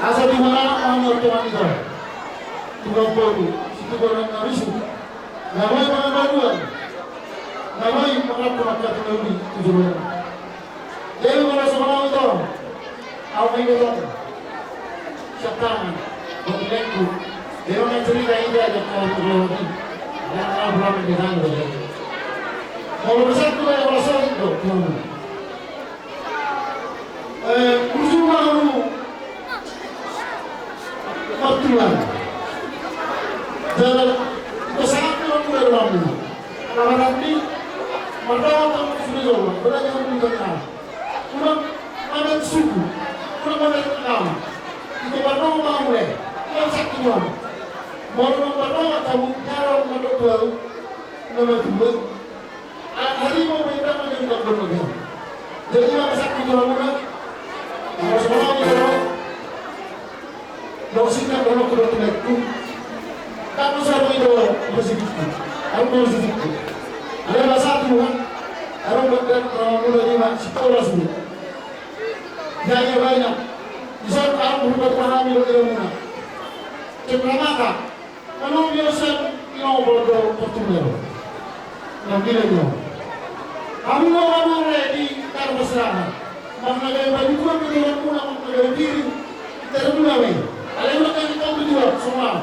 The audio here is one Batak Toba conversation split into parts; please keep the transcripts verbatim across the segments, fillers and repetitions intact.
Asa di mana hami on tuan ito. Tuan polu, situ bonan na risu. Na boi mangabaluan. Na boi mangaku maka tunauli tu joloan. Jadi molo songon au ito. Au ma ito. Siap tangan. Boti lengku. Dia orang cerita ida aja kau berlagi. Dan kau berlagi di sana. Molo bersatu ya molo sohit do. Tuan. Eh, burju ma hamu martulang. Jala, ito sangat ma mula domu. Laparan ni, mardongan hamu sude jolo, berani hamu di tengah. Unang mamet suku, unang mamet agama. Ito mardongan ma hamu le, unang sakti domu. Molo unang mardongan hamu, jala unang mandok domu, nama tuan. Harimau ma i, ndang na jadi tambol lagi. Jadi ma pesanku tu hamuna. Molo songon i do. Dok singkat do, dok kuda tinekku. Kan masa do i do rezekiku. Au do rezekiku. Ada bahasa Tuhan. Ada buat dan orang muda di mak sekolah sini. Jadi banyak. Di sana au berubah pahami do ilmuna. Cendramata. Anu biasa ino bodo portumero. Nang gila ino. Hamu do hamu re di Karbasraha. Manggagai baju tua ke dalam muna manggagai diri. Kita muna me. Alai muna kan kita berdua semua.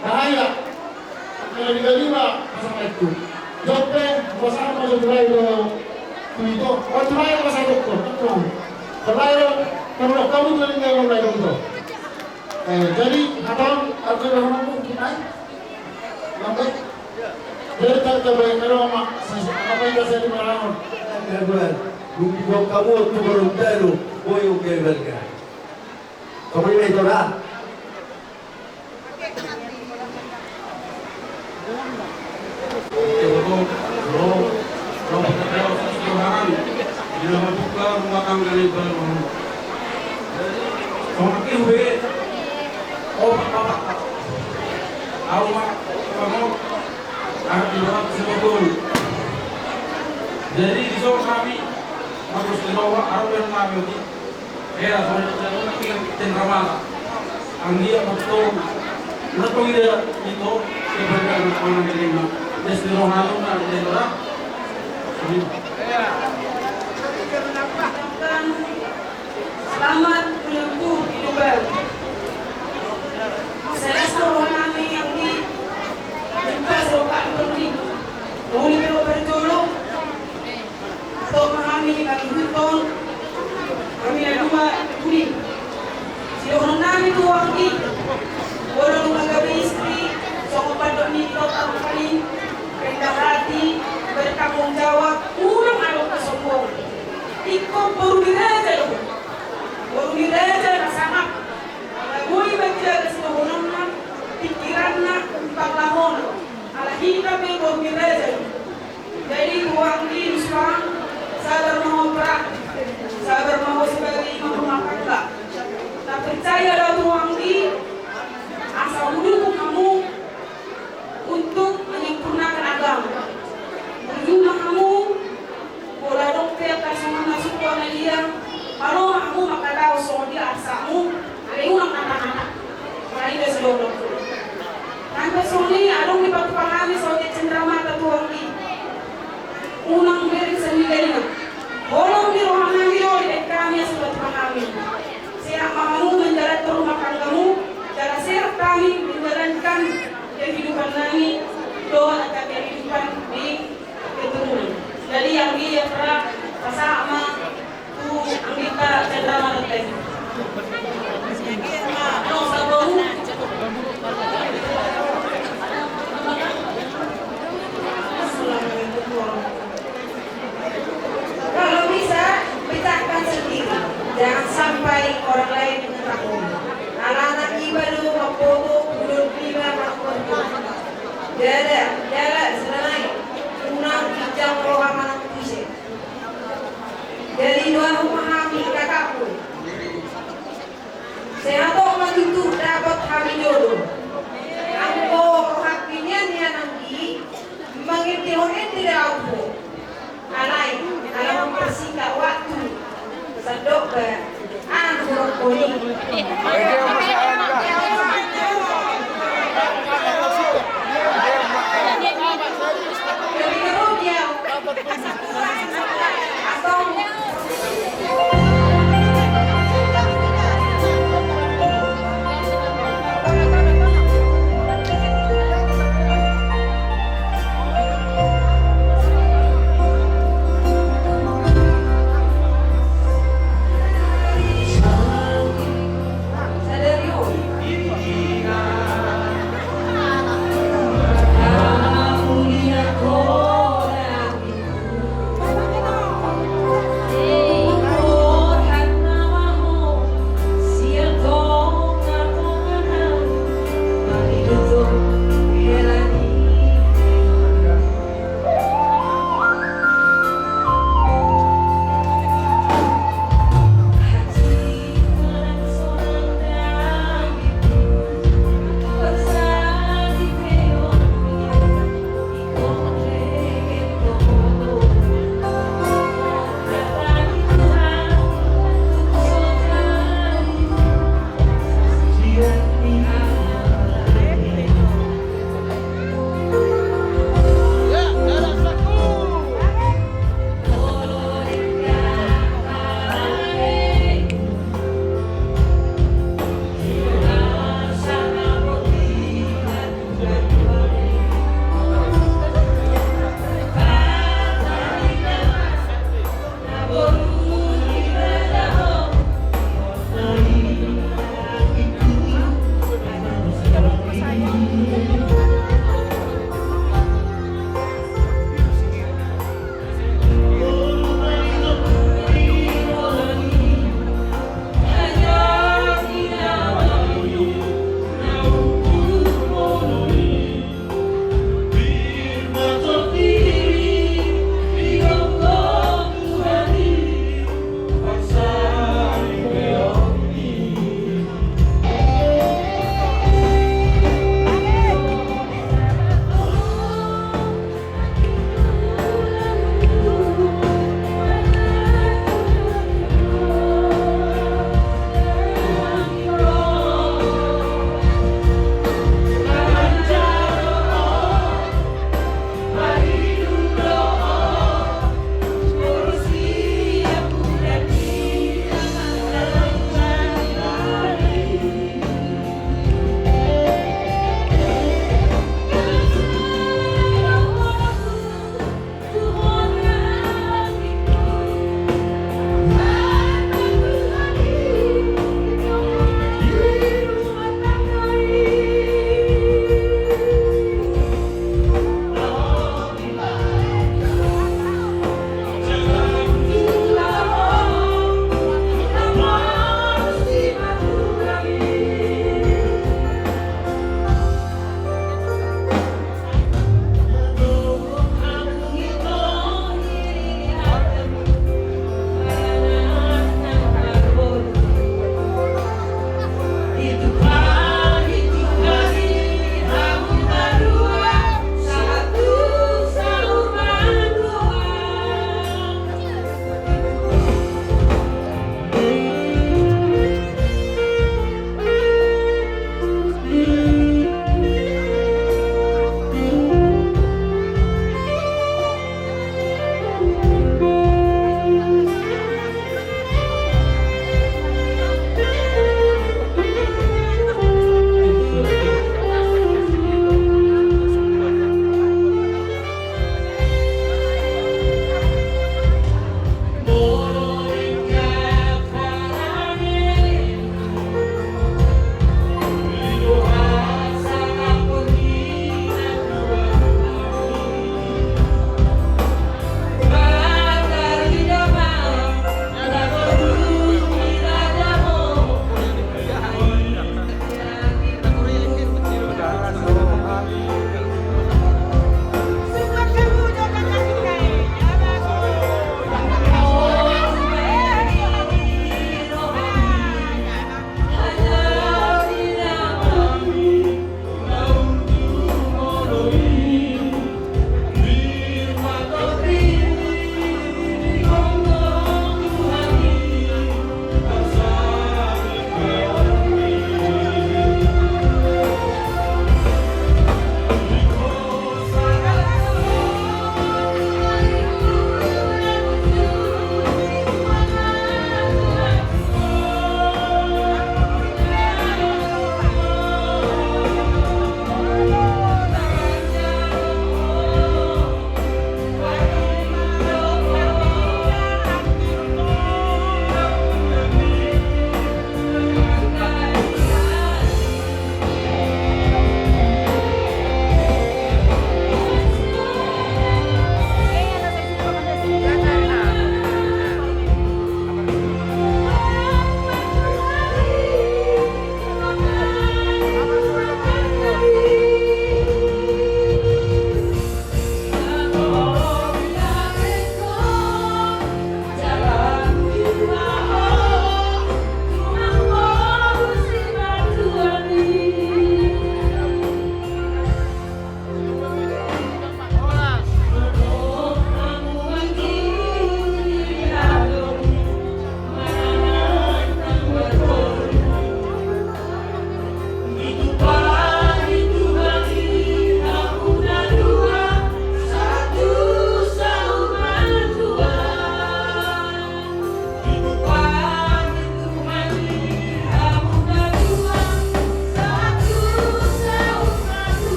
Bahaya. Kalau di Galima pasang itu. Jope, pasang masuk mulai do. Tu ito. Oh, tu lain pasang dokter. Betul. Kalau kamu tuh tinggal mulai dokter. Eh, jadi, apa, apa yang mau kita? Lambat. Jadi, tak terbaik kalau mak, apa yang saya dimarahon? Kawan, bukti buat kamu, tu baru tahu, boy, oke, belga. Kamu ini itu lah. Jadi, di son hami, bagus di bawah, aru dan kami, oke. Hea, songon i do, Cendramata. Anggiat ma tong, na tong ida ito, sebagai anak pangan di lima. Des di rohana na di lima. Selamat menempuh hidup baru. Selesai rohana ni yang di jumpa seropak di perni. Mau ni berjolo. Tong hami, hami huton, hami na dua, duni. Sidohonon nami tu anggi, molo dung gabe istri, songon pandok ni ito tangkali, rendah hati, bertanggung jawab, unang adong kesombongan. Ingkon boru ni raja do. Boru ni raja na sangap. Boi manjaga sidohononna, pikiranna, panglahona. Ala hita pe boru ni raja do. Jadi, tu anggi, Nusron, sabar ma ho, Pra. Sabar ma ho sebagai imam rumah tangga. Na percaya do tu anggi, asa hudukung hamu untuk menyempurnakan agama. Burju ma hamu, molo adong pe angka songon na suko na dia, malo ma hamu mangkatahon songon dia arsamu, alai unang nata-nata. Alai do sidohononku. Nang pe songon i adong dipatupa hami songon i Cendramata tu anggi. Unang bereng sandiri na. Holong ni roha nami do dibaen hami asa dipatupa hami. Sehat ma hamu menjalankan rumah tanggamu, jala sehat hami menjalankan kehidupan nami dohot angka kehidupan di keturunan. Jadi anggi ya Pra, pasahat ma tu anggita Cendramata. Kalau bisa, pecahkan sendiri. Jangan sampai orang lain mengetahui. Alana iba do mamboto, ulun iba mamboto. Jala, jala, sebenarnya, unang ginjang roha manang tu ise. Jadi doa rumah hami kakakku. Sehat ma tutu dapot hami jodoh. Anggo rohangki nian nian anggi, mangendehon ende do au ho. Alai, ala mempersingkat waktu. Sandok ba, anu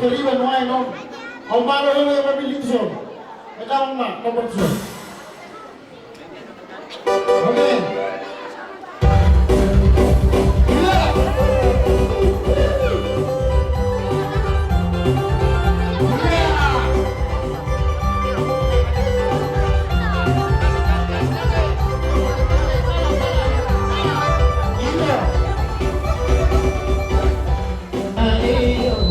Riba nuaeng on. Hombar ho, hombar ho, hombar ho. Eda ma, nomor tujuh. Oke. Iya. Iya.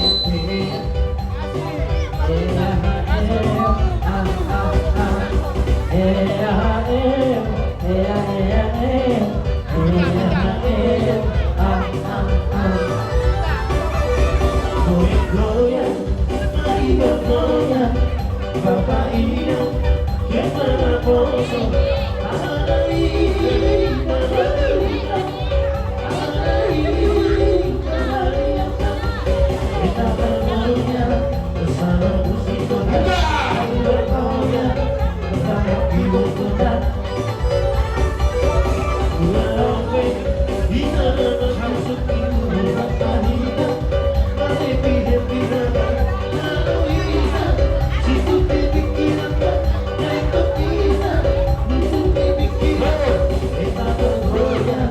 Iya.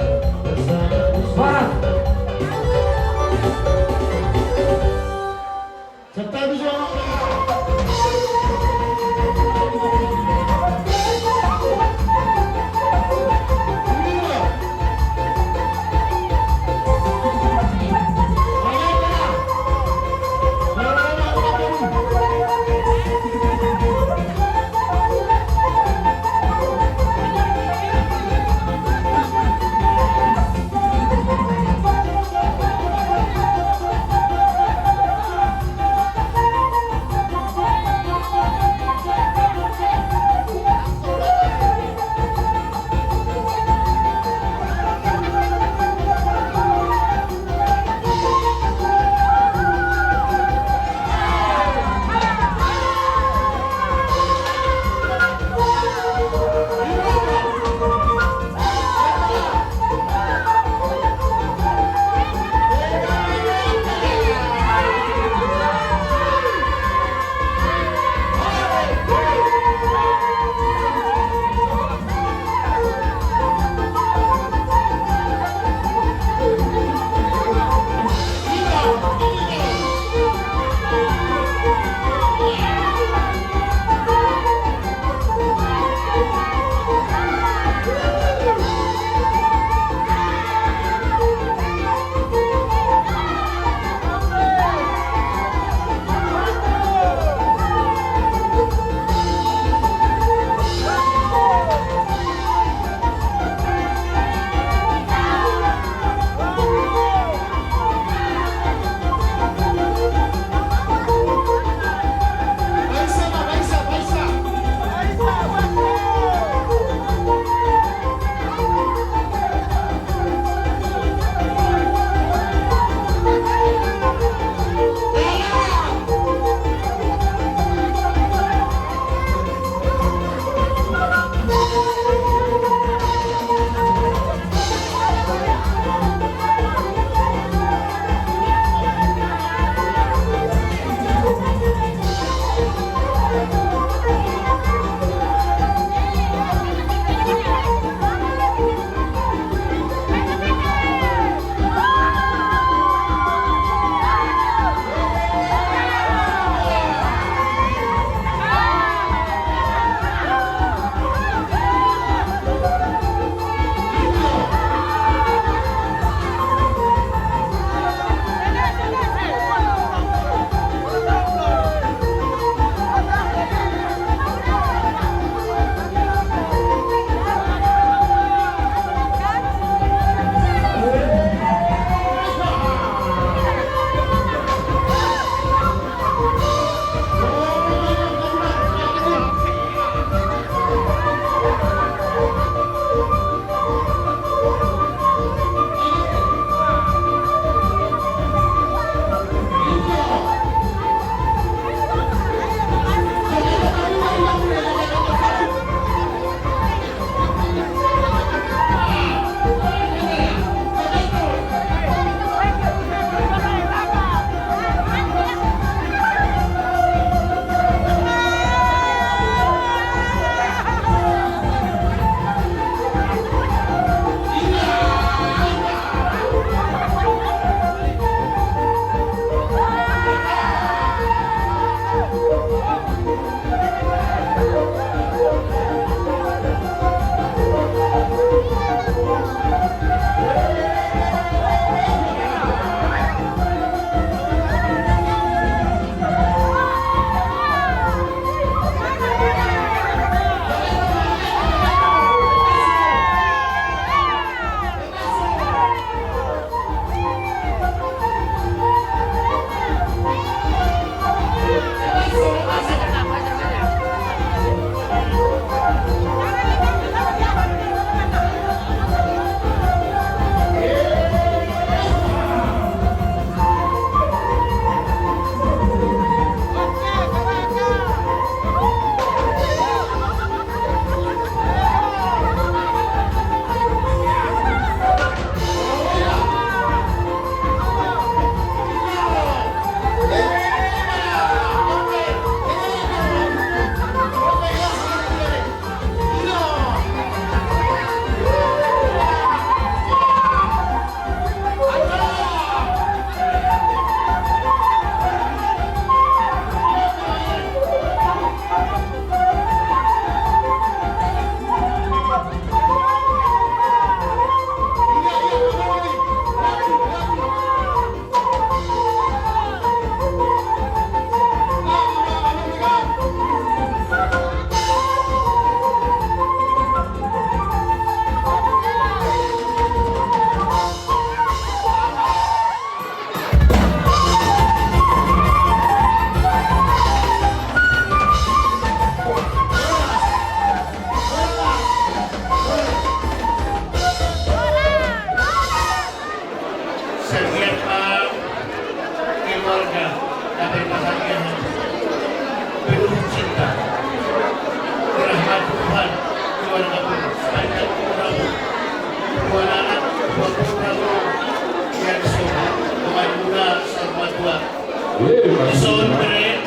Ison bere.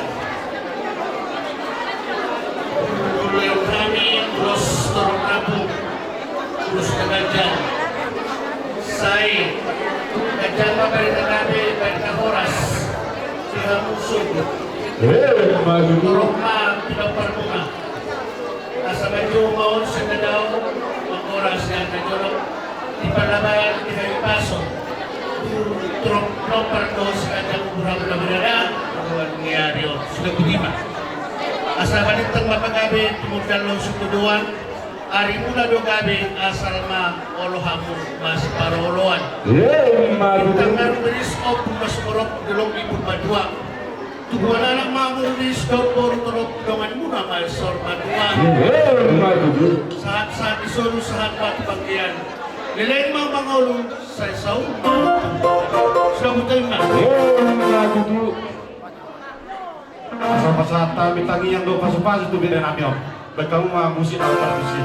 Ulos hami, ulos torop kampung, ulos na ganjang. Sai ganjang ma barita gabe, barita horas. Sihamusun. Torop ma pinompar muna. Asa manjou ma on sian na dao, manghoras sian na jonok, di parlabayan di hayu paso, tu torop pinompar dohot sian na umur hamu na bernada, ruan ni ari on, sudah budiman. Asa balintang ma pagabe, tumundalhon sitodoan, arimuna do gabe, asal ma olo hamu masipaolooloan. Bintang na rumiris ombun masiborok, dolok ni Purbatua. Tubuan anak ma murnis, dohot boru torop, donganmuna ma sor matua. Sahat-sahat ni solu, sahat ma tu pangkean. Leleng ma mangolu, sai saur ma. Sudah buta ima. Asa pasahat hami tangiang dohot pasupasu tu bere nami on. Baen hamu ma musik na tarpisi.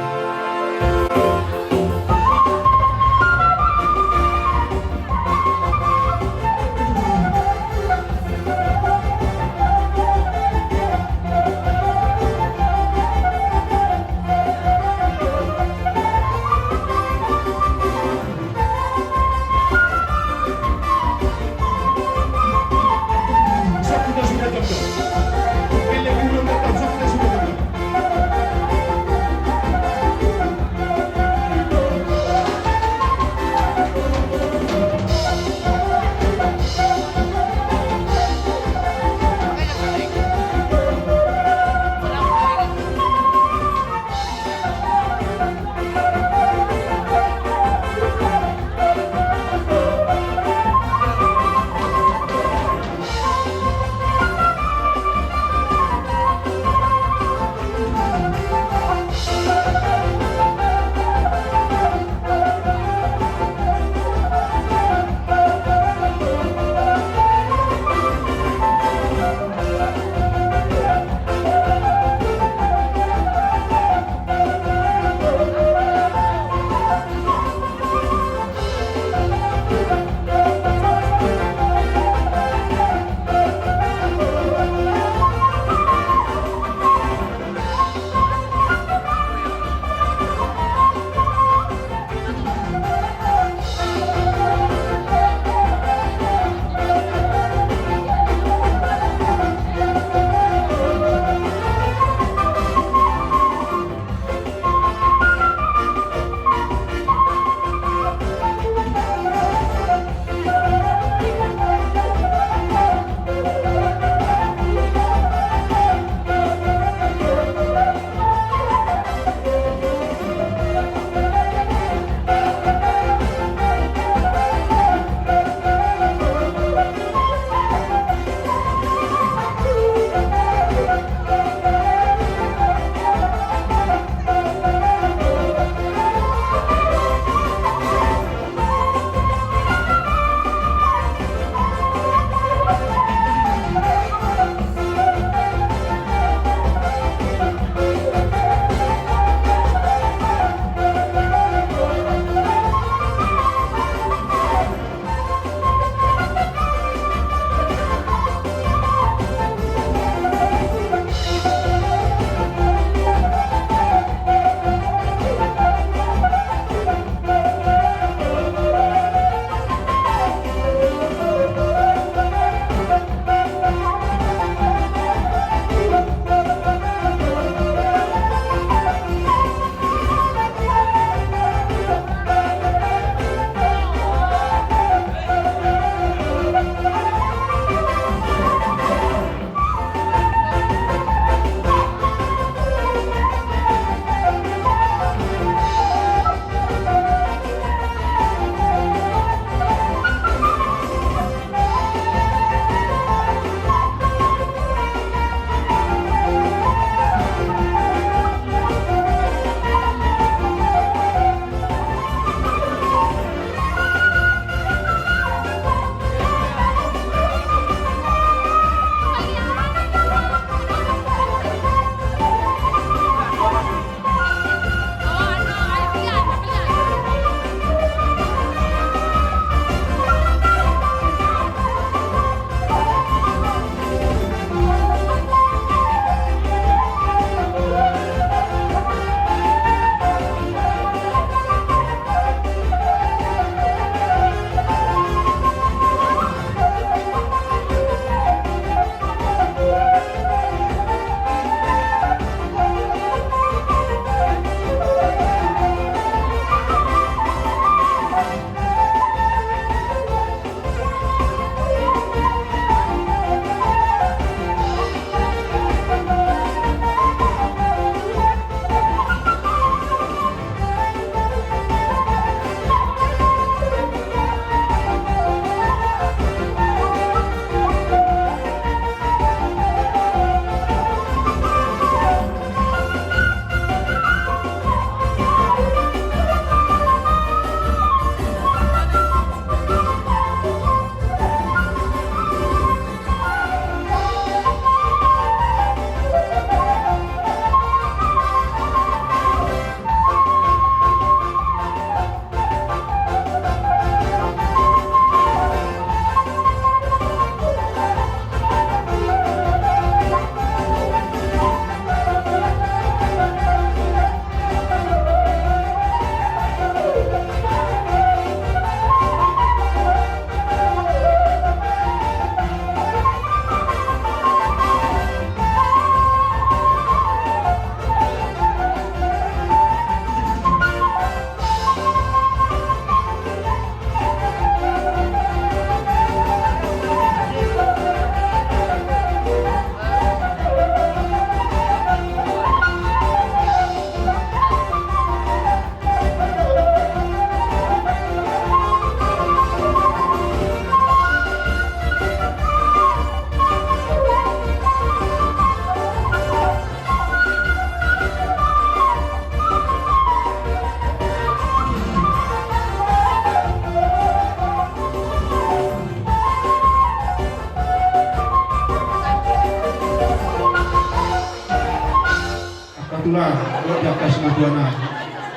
Dohot di angka simatua nami,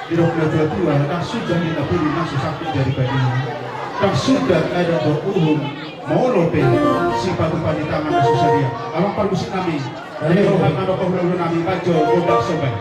didok natua-tua, ndang suda ninna pudi na so sangkut jari padia, ndang suda na didok uhum, molo pe sipatupa ni tangan na so sadia. Amang parmusik nami, roha nami, dohot hulahula nami, bajo gondang somba i.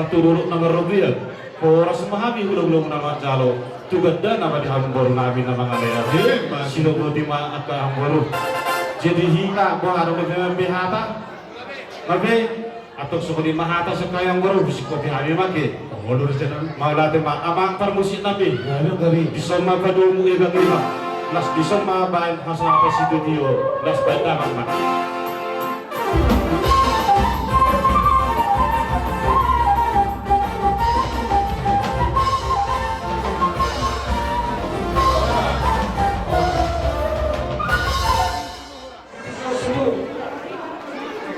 Tu dolok na marrobean, horas ma hami hulahula na manjalo, tu gandana ma di hamu boru nami na mangalehon. Ima tutu. Sidok boti ma angka hamu boru. Jadi hita boha do gabe hata? Gabe, antong songon i ma hata sian hami hamu boru, husingkop hami ma ke. Mauliate ma amang parmusik nami. Dison ma padomu, ibang ibang. Las dison ma baen hasahatan situdio, las baen damang ma.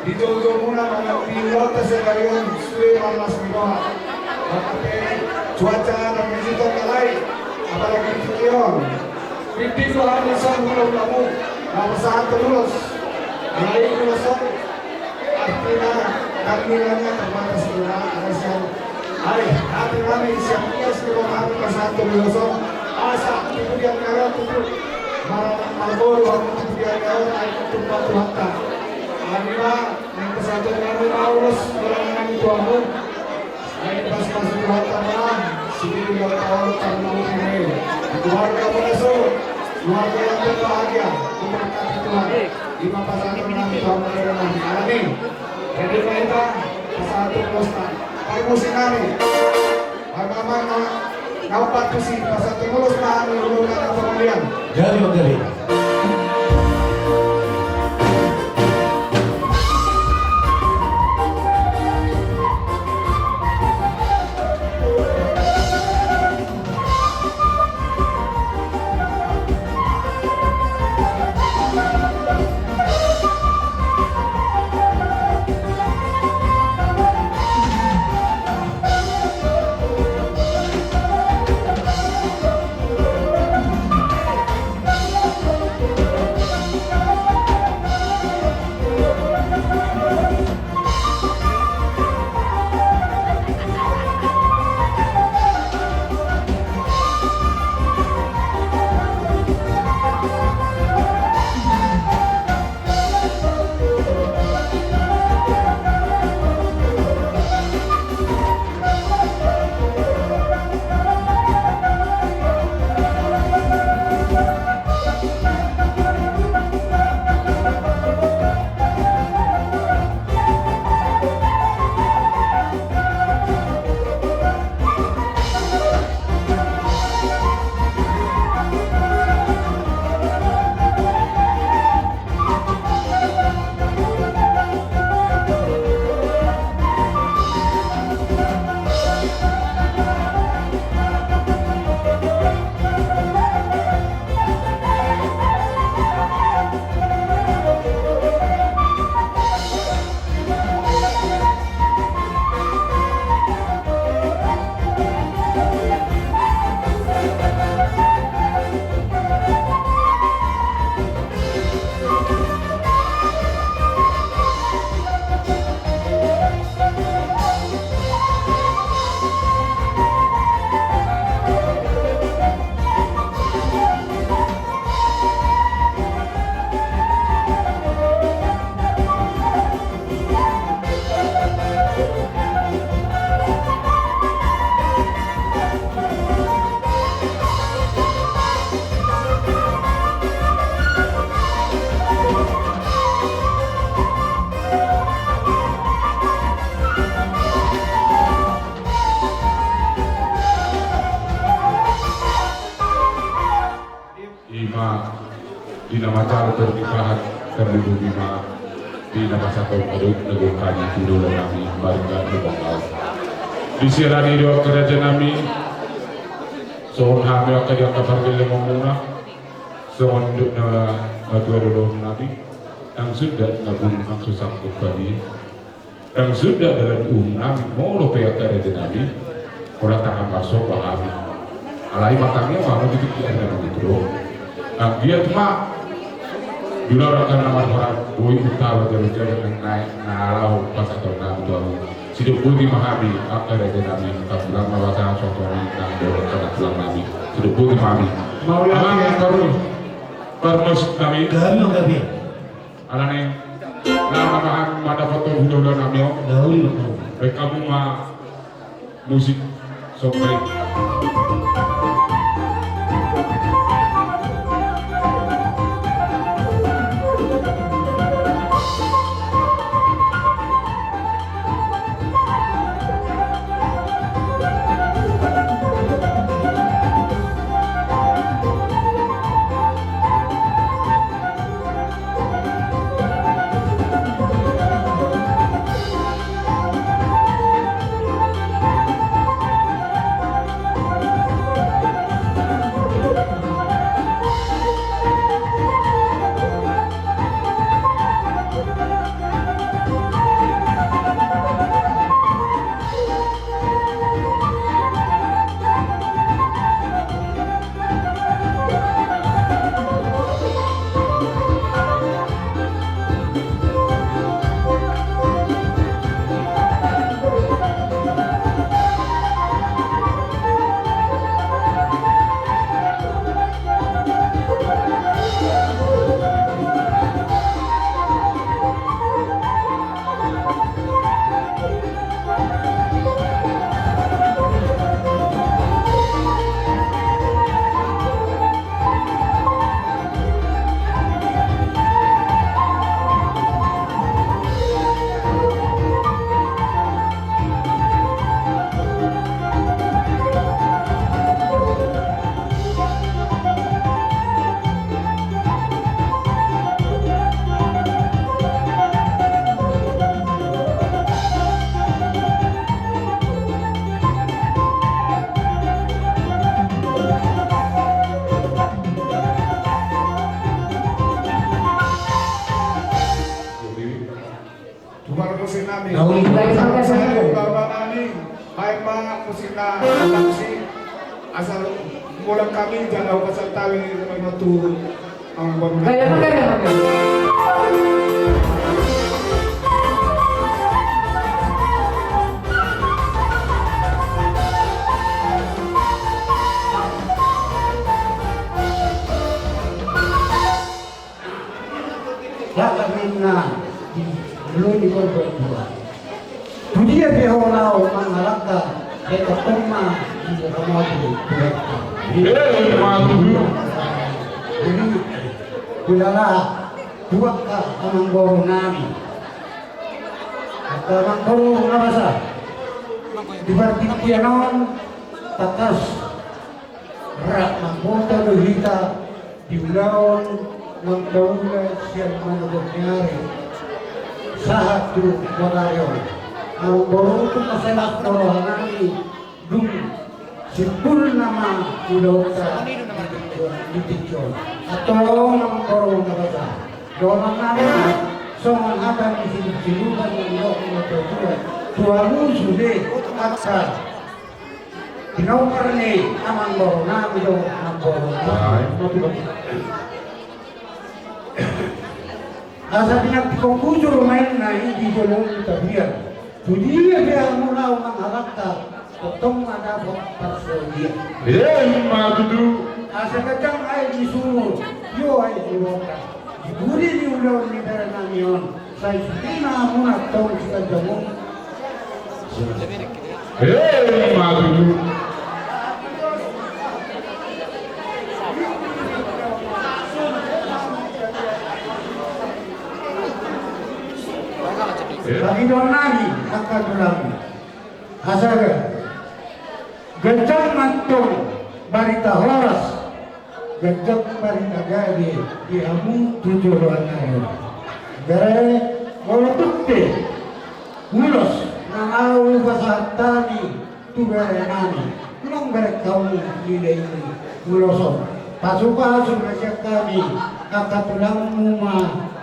Di jolo-jolo muna manang di ulaonta sadari on sude marlas ni roha. Mangkatai cuaca na menunjukkan alai, apalagi di tingki on. Pimpin Tuhan di son hulahulamu, na pasahathon ulos. Alai ulos on artina kami hanya terbatas di alai sian, ai, hati nami sian ias ni roha nami pasahathon ulos on. Asa di pudian ni ari on tutu maranak marboru hamu di pudian ni ari on, ai tumpak Tuhanta. Hami ma naeng pasahathon hami ma ulos, ulos nami tu hamu. Ai pasupasu Tuhanta ma sude di uang taon parmau ini. Keluarga muna so, keluarga yang berbahagia, diberkati Tuhan. Ima pasahaton nami tu hamu, nami. Jadi ma hita pasahaton ulosta. Parmusik nami. Amang na, na umpat tusi pasahaton ulos ma hami hulahula na pangalian. Jadi ma jadi. Ima di na manjalo pernikahan, tarlumobi ma di na pasahathon adong na gokhani tu hulahula nami marga Lumbangaol. Di siala ni i do angka raja nami, songon hami angka di angka pargellengon muna, songon dok na matua dohot nami, nang suda na bulung nang so sanggup padia. Dang suda dalan uhum nami, molo pe angka raja nami, molo tangan marsomba hami. Alai martangiang ma hamu di tingki ari na mangihut ro. Anggiat ma di ulaon angka na marhaha boi hutaba jalo-jalo nang naeng na laho pasahaton nami tu hamu. Sidok boti ma hami angka raja nami, angka tulang na pasahat songon i nang dohot angka tulang nami. Sidok boti ma hami. Mauliate. Amang parmus, parmus nami. Gabe, gabe. Alani, na manahan mandapothon hulahula nami on. Dahulu, dahulu. Baen hamu ma Musik, songre. Tubar muse nami. Nauli. Baik, baik, baik. Baik, baik, baik. Baik, baik, muse na, muse. Asal mulak hami, jala hupasahat hami ma tu, eh, baru. Baik, baik, baik, baik. Raka ninna di loi ni korban dua. Tu dia pe ho laho mangalangka, sai tongtong ma di ramoti Tuhanta. Ima tutu. Jadi, hulala tu angka amangboru nami, angka amangboru na basa, di partingkian on tangkas rap mamboto do hita di ulaon naung taula sian manogot ni ari sahat tu bonari on. Amangboru, tung mansai las do roha nami dung simpulna ma ulaonta di tingki on. Antong amangboru na basa, dohonon nami ma songon hata ni sinuhsinuhan na nidok ni natuatua tu hamu sude angka pinompar ni amangboru nami dohot amangboru nami. Ai, ima tutu. Asa pinantikhon hujur ma inna i di jolo ni tapian. Tu dia pe hamu laho mangalangka, tongtong ma dapot parsaulian. Ima tutu. Asa ganjang aek ni sumur, tio aek ni bonda di pudi ni ulaon ni bere nami on. Sai sude ma hamu na tong siganjang on. Ima tutu. Pangidoan nami angka tulang. Asa ganjang ma antong barita horas, ganjang barita gabe di hamu tu joloan nami on. Bere, molo tung pe ulos na laho hupasahat hami tu bere nami, unang bereng hamu dilehon ulos on. Pasupasu ma sian hami angka tulangmu ma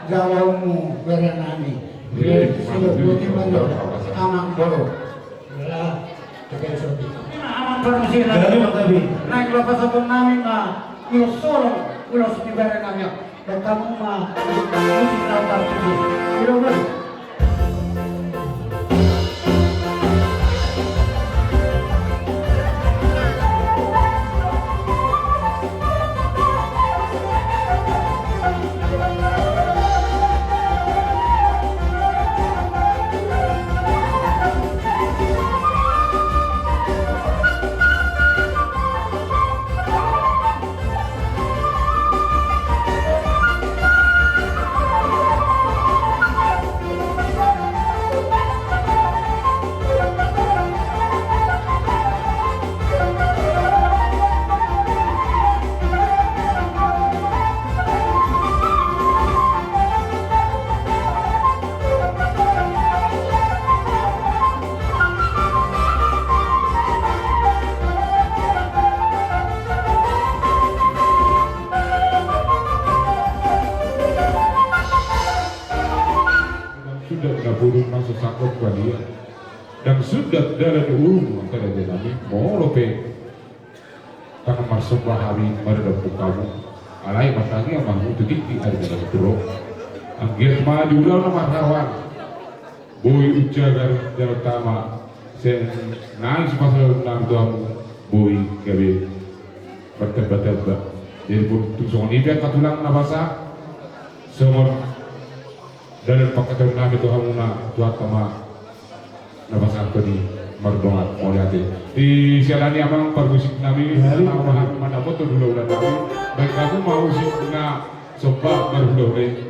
jaloonmu bere nami. Boti ma amangboru. Jala tegal sobi. Amang parmusik nami. Naeng ma pasahaton nami ma ulos holong, ulos ni bere nami. Bertemu ma musik na parmusik. Ilo bos. Ndang sundat dalan ni uhum, angka raja nami, molo pe ndang marsomba hami maradophon hamu. Alai martangiang ma hamu tu tingki, ari na ro. Anggiat ma di ulaon na marhaoan boi umjagar jala tama, sai nangis ma saluhutna tu hamu, boi gabe martambatamba. Jadi, tung songon i pe angka tulang na basa, songon dalan pangkataion nami tu hamuna, Tuhanta ma na pasahathon i mardongan mauliate. Di siala ni i, amang parmusik nami, jadi, amang, ma hami mandapothon hulahula nami, baen hamu ma musik na somba marhulahula i.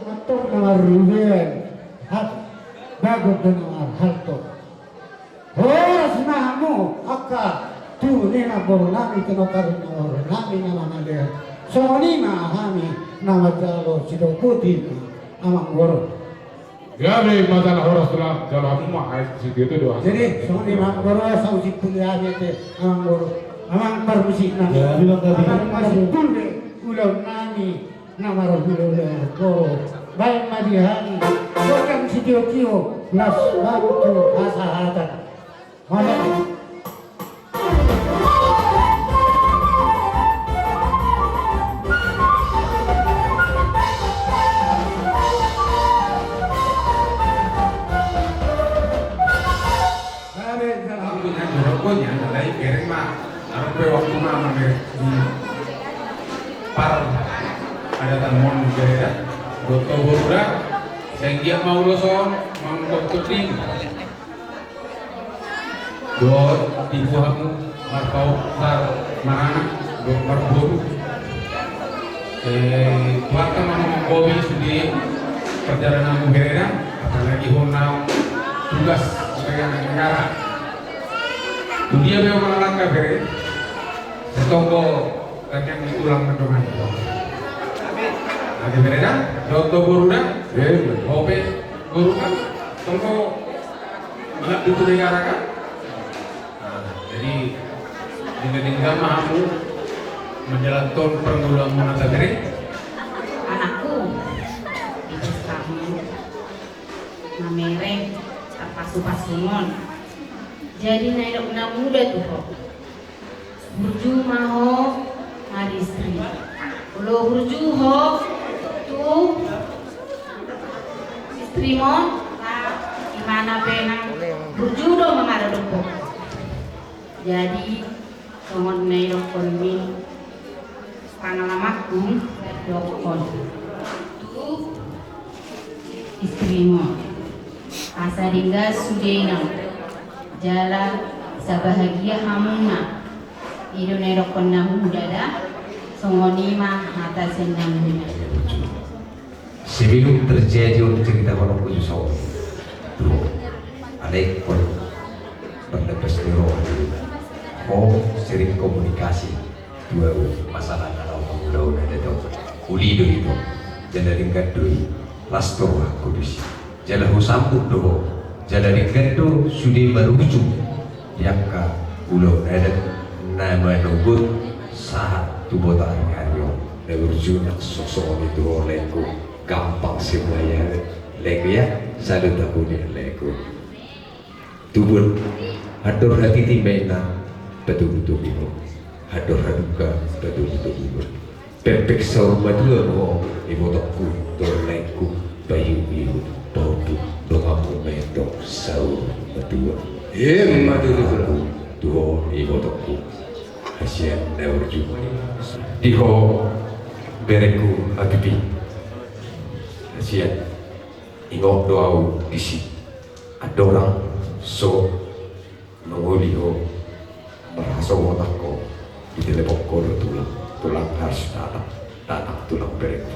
Mantong na marrubean, hak bagot do na marhalto. Horas ma hamu angka tu ni namboru nami, tu nangkaning namboru nami na mangalean. Songon i ma hami na manjalo sitopoti ma, amang boru. Gabe ma jala horas tulang, jalo hamu ma, ai sitio tu do. Jadi songon i ma amang boru, asa uji puli hami ate amang boru. Amang parmusik nami. Gabe, gabe. Amang parmusik puli ulaon nami. Na marhulahula, baen ma di hami godang sitiotio, las bantu hasahatan. Mauliate. Gabe, jala hamu na jorokon ya, alai bereng ma. Adong pe waktu na mamereng di par ada tanmon beda. Dohot boru da, sai anggiat ma ulos on manggokhon ding. Dohot tibu hamu marpaung, marmaranak dohot marboru. Eh, Tuhanta ma na mambobi sude parjalananmu bere da, apalagi ho naung tugas sebagai anak negara. Tu dia pe ho mangalangka bere, sai tonggo tangiang ni tulang mandongani. Ate bere da, dohot boru da, eh, ho pe boru kan, tonggo mangabdi tu negara kan. Nah, jadi denggan-denggan ma hamu manjalanhon parngoluanmuna, ate bere. Anakku, di pestamu mamereng, tarpasupasu ma on. Jadi na nidok na muda tu ho, Burju ma ho maristri. Olo burju ho tu istrimon, imana pe na burju do mangaradophon. Jadi songon na idokkon ni pangalamanku, dokkon tu istrimon, asa denggan sudena jala sabahagia hamuna. I do na idokkon na muda da. Songon i ma hata sian na muda. Sebelum terjadi on cerita, kalau aku susah tu alai kol berlepas di roh. Ho sering komunikasi tu au masalah na laho mangulahon adat on. Uli do ito jala denggan do i, las do rohangku disi. Jala husambut do ho jala denggan do sude marujung di angka ulaon adat na manogot sahat tu botari ari on. Na burju nang songon i tu ho laengku. Gampang semuanya laengku ya. Salut aku ni laengku. Tubu, andor hatiti ma inna patubu-tubu ho. Andor haduka patubu-tubu ho. Pempek saur matua ma ho ibotongku, dor laengku, paihut-ihut pahompu, donganmu ma i tong saur matua. Ima tutu. Tu ho ibotongku. Hasian na burju. Di ho berengku habibi. Hasian. Ingot do au disi. Andorang so mangoli ho, marhasohotan ho, ditelepon ho do tulang, tulang harus datang, datang tulang berengku.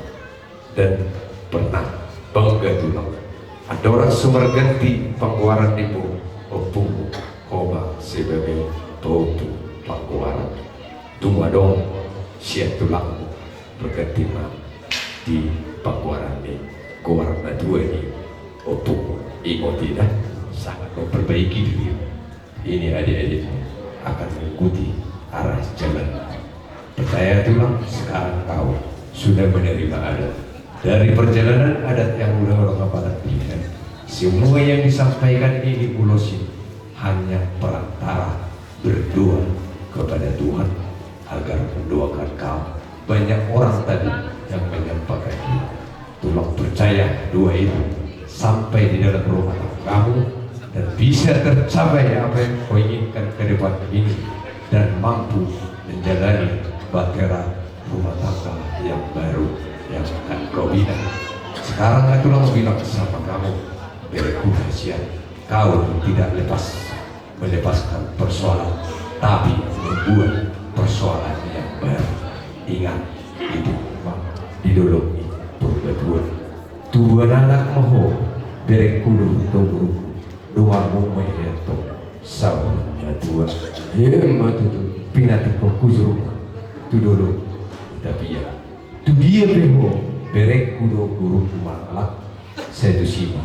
Dan pernah bangga tulang. Andorang so marganti panggoaran ni ompungmu, ho ma sebagai pahompu panggoaran. Tung adong sian tulangmu, berganti ma di panggoaran ni goar matua ni ompungmu. Ingot i da, sangat memperbaiki diri. Ini adik-adik akan mengikuti arah jalan. Percaya tulang, sekarang kau sudah menerima adat. Dari perjalanan adat yang udah orang apa pilihan, semua yang disampaikan ini ulos ini hanya perantara berdoa kepada Tuhan agar mendoakan kau. Banyak orang tadi yang menyampaikan doa. Tulang percaya doa itu sampai di dalam rumah tanggamu dan bisa tercapai apa yang kau inginkan ke depan ini dan mampu menjalani bahtera rumah tangga yang baru yang akan kau bina. Sekarang tulang bilang sama kamu, berengku hasian, kau tidak lepas melepaskan persoalan, tapi membuat persoalan yang baru. Ingat, itu ma di dolok ni Purbatua. Tubuan anak ma ho, berengku dohot ho gurungku, donganmu ma i tong saur matua. Ima tutu. Pinantikhon hujur ma tu dolok ni tapian. Tu dia pe ho, berengku dohot gurungku mangalap, sai tusi ma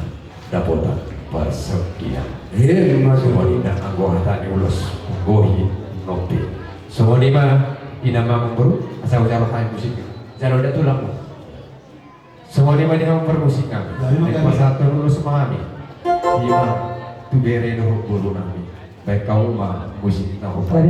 dapotan parsaulian. Ima tutu. Songon i nang anggo hata ni ulos, gohi nompe. Songon i ma inna amang boru, asa hujalo hami musik. Jalo da tulangmu. Songon i ma di hamu parmusik nami. Pasahathon ulos ma hami. Ima tu bere dohot boru nami. Baen hamu ma musik na hombar.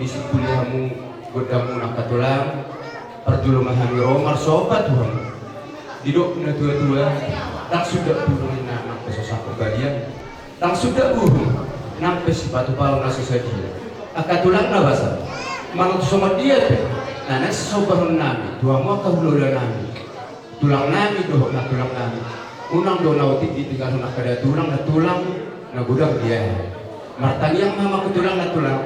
Disi puli hamu gondangmuna angka tulang, parjolo ma hami ro marsomba tu hamu. Didok na tua-tua, ndang suda burung na nang pe so sangkot balian, ndang suda burung nang pe sipatu pao na so sadia. Angka tulang na basa, manang tu songon dia pe na naeng sisombahon nami tu hamu angka hulahula nami, tulang nami dohot nantulang nami. Unang do na otik ditinggalhon angka datulang, nantulang na godang dia. Martangiang ma hamu angka tulang, nantulang,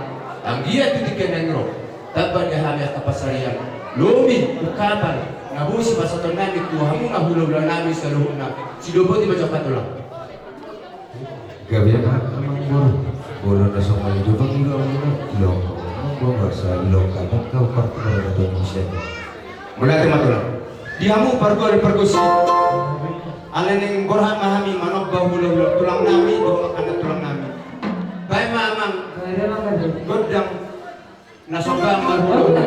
anggiat tu tingki na naeng ro tamba di hami angka pansarian, lobi, ungkapan na boi sipasahaton nami tu hamu na hulahula nami saluhutna. Sidoboti ma jo angka tulang. Gabe ma amang boru. Boru na songon i do pangidoanmuna. Ilong amang boru asa ilong katak kau partulan atau musia. Mauliate ma tulang. Di hamu pargual pargonsi, alai naeng borhat ma hami manomba hulahula tulang nami dohot angka nantulang nami. Baen ma amang gondang na somba ma hulahula.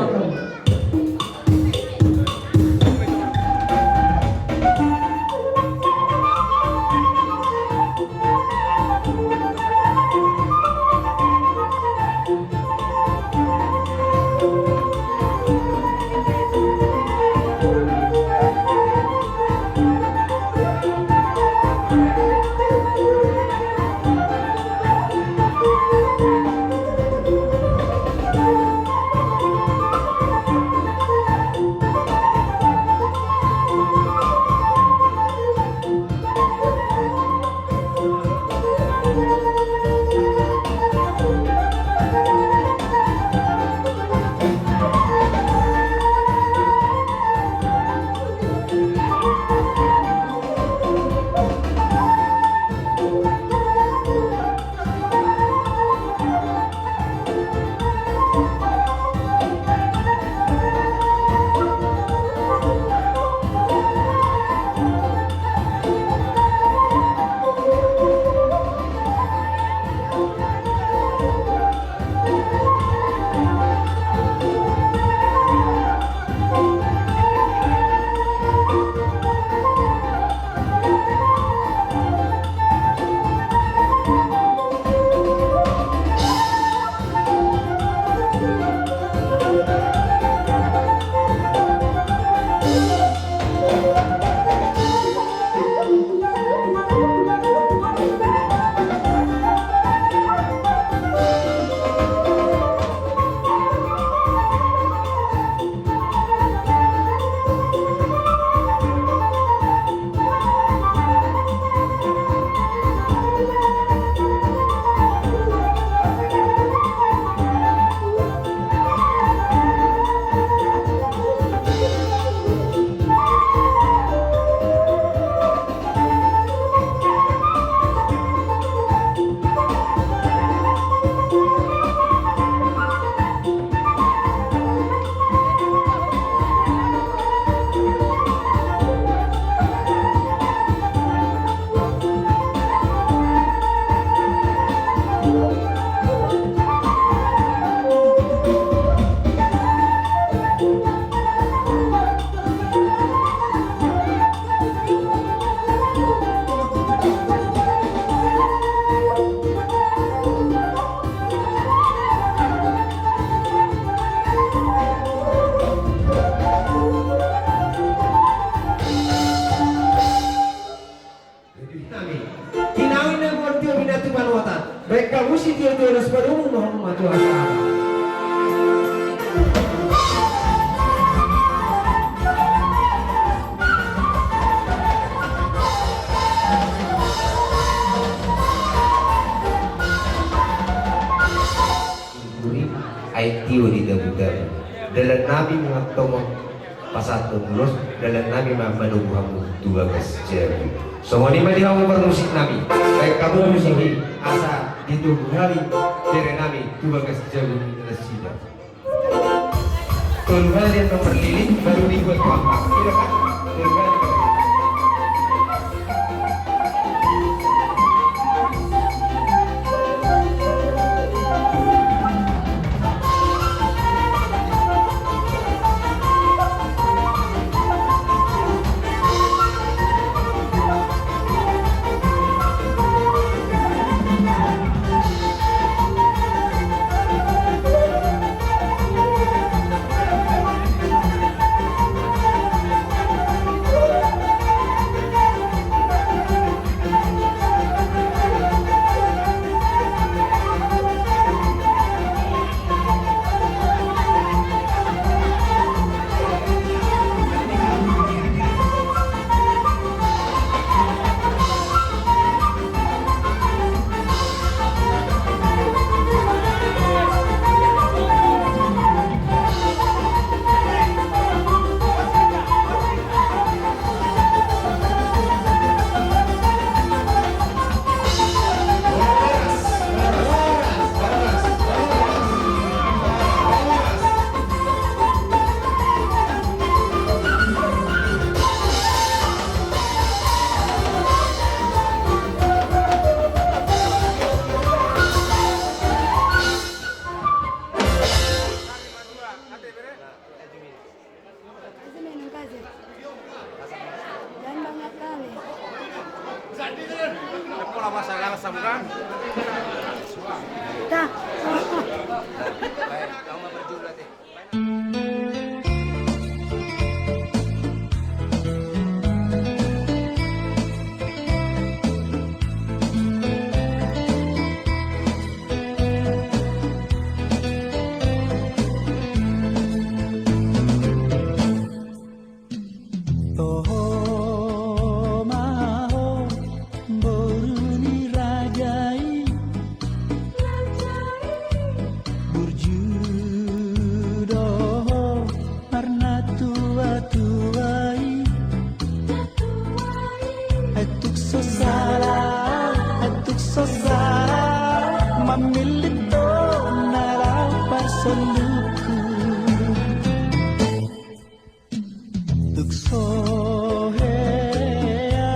Nami, tinau inna buat tio binatu panuatan. Baik kamu si tio tio nas padomu mahu matua. Ai tio di tabu-tabu. Dalan nami mangantongon pasahathon ulos, dalan nami ma manogu hamu tu bagas jabu. Songon i ma di hamu parmusik nami, baen hamu musik i asa ditogu hami bere nami tu bagas jabu ni nasida. Tolu hali dia nomor lili, baru dibuat kompak. Iya kan? Tolu hali. Millit do na laho parsondukku. Tung so hea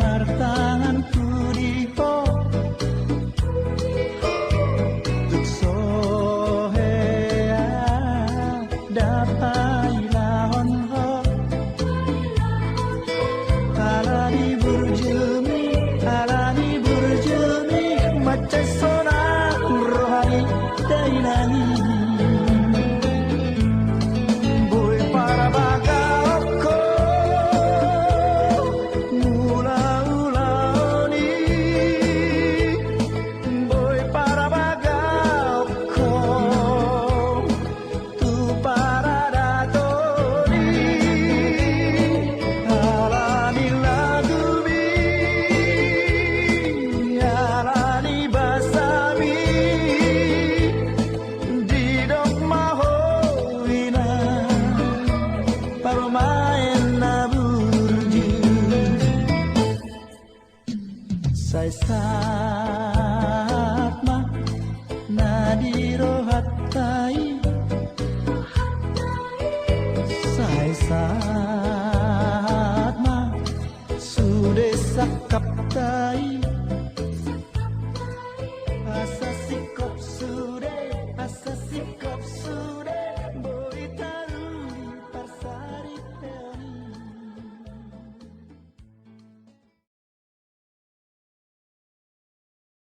martangan tu di ho. Tung so hea dapailahon ho. Ala ni burjumi, ala ni burjumi, mansai sonang roha ni dainang i.